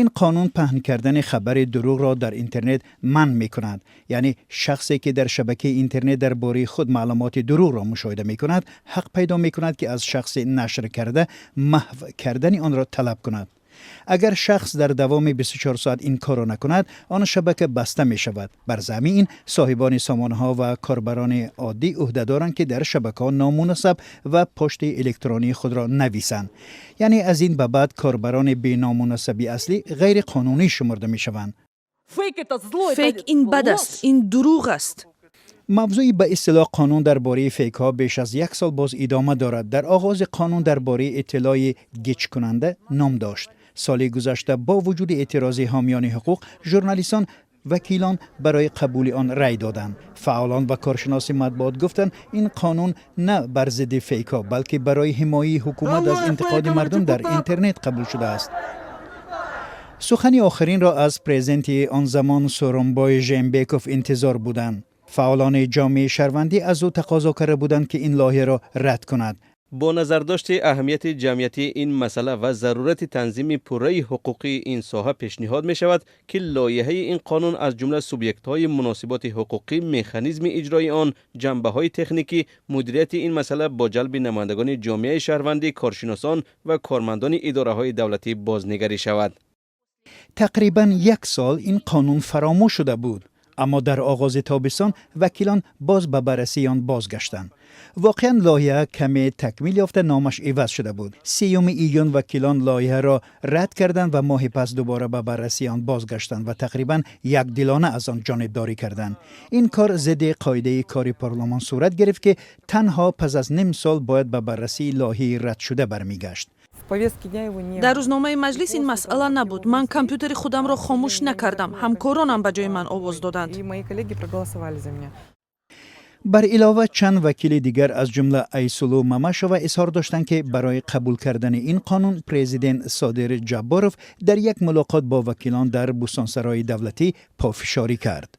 Ин қонун паҳн кардани хабари дурӯғро дар интернет манъ мекунад. Яъне шахсе, ки дар шабакаи интернет дар бораи худ маълумоти дурӯғро мушоҳида мекунад, ҳақ пайдо мекунад, ки аз шахси нашр карда маҳв кардани онро талаб кунад. Агар шахс дар давоми 24 соат ин корро накунад, он шабака баста мешавад. Бар заъми ин, соҳибони сомонаҳо ва корбарони оддӣ ӯҳда доранд, ки дар шабакаҳо ному насаб ва поштаи электронии худро нависанд. Яъне аз ин ба баъд корбарони беному насаби аслӣ ғайриқонунӣ шумурда мешаванд. Фейк ин бад аст, ин дурӯғ аст. Мавзӯи ба истилоҳ қонун дар бораи фейкҳо беш аз як сол боз идома дорад. Дар оғози қонун дар бораи иттилои гиҷкунанда ном дошт. Соли гузашта бо вуҷуди эътирози ҳомиёни ҳуқуқ, журналистон, вакилон барои қабули он рай доданд. Фаъолон ва коршиноси матбуот гуфтанд, ин қонун на бар зидди фейкҳо, балки барои ҳимояи ҳукумат аз интиқоди мардум дар интернет қабул шудааст. Сухани охиринро аз президенти он замон Сӯронбой Жээнбеков интизор буданд. Фаъолони ҷомеаи шаҳрвандӣ аз ӯ тақозо карда буданд, ки ин лоиҳаро рад кунад. Бо назардошти аҳамияти ҷамъиятии ин масъала ва зарурати танзими пурраи ҳуқуқии ин соҳа, пешниҳод мешавад, ки лоиҳаи ин қонун, аз ҷумла субъектҳои муносиботи ҳуқуқӣ, механизми иҷрои он, ҷанбаҳои техникӣ, мудирияти ин масъала бо ҷалби намояндагони ҷомеаи шаҳрвандӣ, коршиносон ва кормандони идораҳои давлатӣ бознигарӣ шавад. Тақрибан як сол ин қонун фаромӯш шуда буд, аммо дар оғози тобистон вакилон боз ба баррасии он бозгаштанд. Воқеан, лоиҳа каме такмил ёфта, номаш иваз шуда буд. 30-уми июн вакилон лоиҳаро рад карданд ва моҳи пас дубора ба баррасии он бозгаштанд ва тақрибан якдилона аз он ҷонибдорӣ карданд. Ин кор зидди қоидаи кори парлумон сурат гирифт, ки танҳо пас аз ним сол бояд ба баррасии лоиҳаи радшуда бармегашт. Дар рӯзномаи маҷлис ин масъала набуд. Ман компютери худамро хомӯш накардам, ҳамкоронам ба ҷои ман овоз доданд. Бар илова, чанд вакили дигар, аз ҷумла Айсулу Мамашова, изҳор доштанд, ки барои қабул кардани ин қонун президент Содир Ҷабборов дар як мулоқот бо вакилон дар Бӯстонсарои давлатӣ пофишорӣ кард.